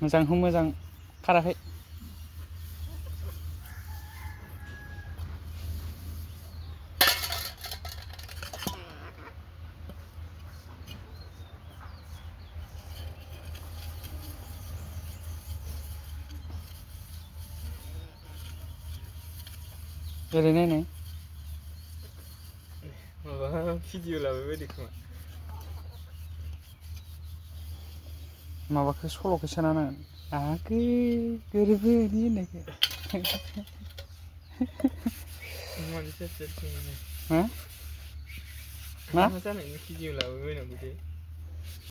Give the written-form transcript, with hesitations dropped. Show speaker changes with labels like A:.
A: मोजांखौ मोजां खाराखै ओरैनो नै
B: माबा भिडिअ लाबाय बायदो खोमा
A: माबाखौ सल'खौ सोना होनांगोन आगोल गोरबोनि होननायखौ
B: मानो सेर सेर सोङो
A: हो मा
B: मा जानायनि भिडिअ लाबाय बायनांगौ दे